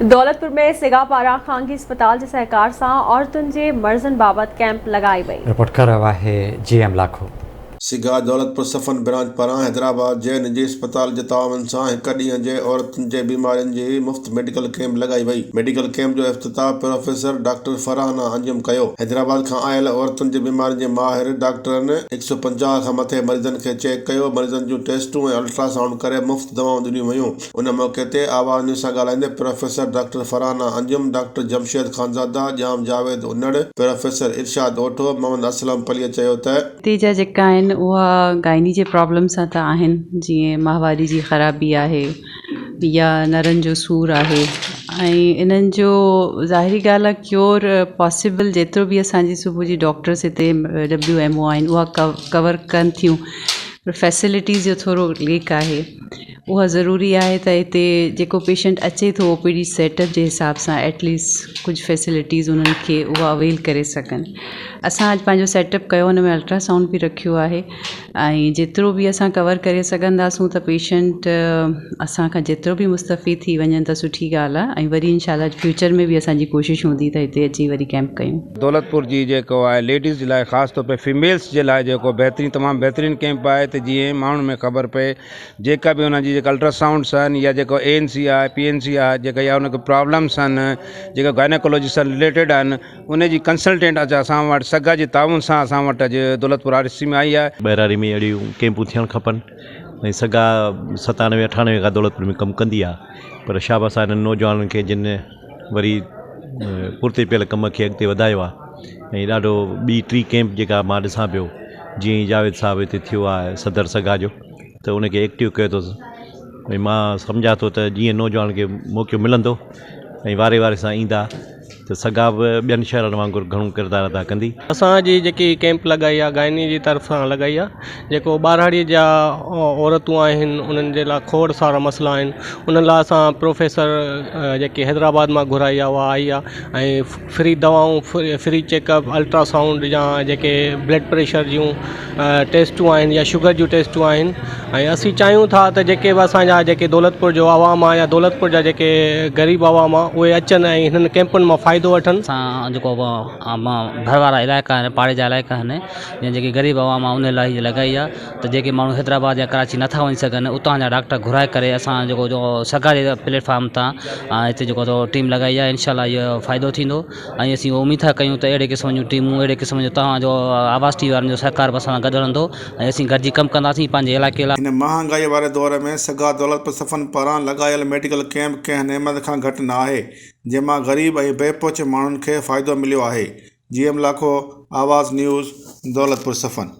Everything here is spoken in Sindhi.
دولتپور ۾ سگا پاران خانگي اسپتال جي سهڪار سان عورتن جي مرضن بابت ڪئمپ لڳائي وئي. رپورٽ ڪري رهيو آهي جي ايم لاکو. سگا دولتپور صفن برانچ پاران حيدرآباد جي نجي اسپتال جي تعاون سان هڪ ڏينهن جي عورتن جي بيمارين جي مفت ميڊيڪل ڪئمپ لڳائي وئي. ميڊيڪل ڪئمپ جو افتتاح پروفيسر ڊاڪٽر فرحانه انجم ڪيو. حيدرآباد کان آيل عورتن جي بيمارين جي ماهر ڊاڪٽرن 150 کان مٿي مريضن کي چيڪ ڪيو، مريضن جون ٽيسٽون ۽ الٽرا سائونڊ ڪري مفت دوائون ڏنيون ويون. ان موقعي تي آواز نيوز سان ڳالهائيندي professor doctor Farhana Anjum, doctor Jamshed Khanzada, Jam Javed Unar, professor Irshad Otho, Muhammad Aslam Palli چيو ته. هتي جا جيڪا آهن اها گائني جي پرابلم سان ته آهن جيئن ماهواري جي خرابي آهي يا نرن جو سور آهي ۽ انهن جو ظاهري ڳالهه آهي ڪيور پاسيبل جيترو به اسان جي صبح جي ڊاڪٽرس هتي ڊبليو ايم او آهن اها ڪور ڪن ٿيون پر فيسلٽيز جو ٿورو ليڪ آهي اها ضروري آهي ته هتي جيڪو پيشنٽ اچي ٿو او پي ڊي سيٽ اپ جي حساب سان ايٽ ليسٽ ڪجهه فيسلٽيز انهن کي اها اويل ڪري سگهن اسان اڄ پنهنجو سيٽ اپ ڪيو ان ۾ الٽرا سائونڊ به رکيو آهي ۽ جيترو به اسان ڪور ڪري سگهنداسون ته پيشنٽ اسان کان جيترو به مستفيد ٿي وڃن ته سٺي ڳالهه آهي ۽ وري انشاء الله فيوچر ۾ به اسان جي ڪوشش هوندي ته هتي اچي وري ڪيمپ ڪيون. دولتپور جي جيڪو آهي ليڊيز جي لاء خاص طور تي فيميلز جي لاء جيڪو بهترين تمام بهترين ڪيمپ آهي ته جيئن ماڻهن ۾ خبر پئي جيڪا به انهن جي جيڪا الٽرا سائونڊس آهن يا جيڪو اي اين سي آهي پي اين سي آهي جيڪا يا ان کي پرابلمس آهن جيڪا گائناڪالاجي سان رليٽيڊ آهن ان جي ڪنسلٽينٽ اڄ اسان وٽ سگا جي تعاون سان اسان وٽ اڄ دولتپور آر سي ۾ آئي آهي. ٻهراڙي ۾ اهڙيون ڪيمپون ٿيڻ کپن ۽ سگا ستانوي اٺانوي کان دولتپور ۾ ڪم ڪندي آهي پر شابس آهي انهن نوجوانن کي جن وري پرتي پيل ڪم کي اڳتي وڌايو آهي ۽ ڏاڍو ٻي ٽي ڪيمپ جيڪا مان ڏسان پيو جيئن ئي جاويد صاحب هتي ٿيو آهي صدر سگا جو ته ان کي ايڪٽو ڪيو اٿس ۽ مان سمجهان ٿو ته جيئن نوجوانن کي موقعو ملندو ۽ واري واري سان ايندا ته سگا به ٻين شهرن وانگر گهڻو ڪردار ادا ڪندي. اسان جي جيڪي ڪيمپ لڳائي آ گائني جي طرفان لڳائي آ جيڪو ٻهراڙي جا عورتون آهن انهن جي لاء کوڙ سارا مسئلا آهن انهن لاء اسان پروفيسر جيڪي حيدرآباد مان گهرائي آ اها آئي آ ۽ فري دوائون free check up ultra sound يا جيڪي بلڊ پريشر جون ٽيسٽون آهن يا شگر جون ٽيسٽون آهن ۽ اسين چاهيون ٿا ته جيڪي به اسان جا جيڪي دولتپور جو عوام آهي يا دولتپور جا جيڪي غريب عوام آهي اهي اچن ۽ هنن ڪيمپن مان فائدو وٺن. اسان جيڪو ڀر وارا علائقا آهن پاڙي جا علائقا آهن يا جيڪي غريب عوام آهي ان لاء هي لڳائي آهي ته جيڪي ماڻهو حيدرآباد يا ڪراچي نٿا وڃي سگهن اتان جا ڊاڪٽر گهرائي ڪري اسان جيڪو جو سرڪاري پليٽ فارم تان هتي جيڪو سو ٽيم لڳائي آهي انشاء الله اهو فائدو ٿيندو ۽ اسين اميد ٿا ڪيون ته اهڙي قسم جون ٽيمون اهڙي قسم جو توهان جو آواز ٽي وي وارن جو سهڪار به اسان سان گڏ رهندو ۽ اسين گڏجي ڪم ڪنداسين پنهنجي علائقي لاء. هن مهانگائي واري دور ۾ سگا دولتپور صفن پاران لڳايل ميڊيڪل ڪئمپ ڪنهن نعمت کان گهٽ نه آهي، جنهن مان غريب ۽ بي پهچ ماڻهن کي فائدو مليو آهي. جي ايم لاکو، آواز نيوز، دولتپور صفن.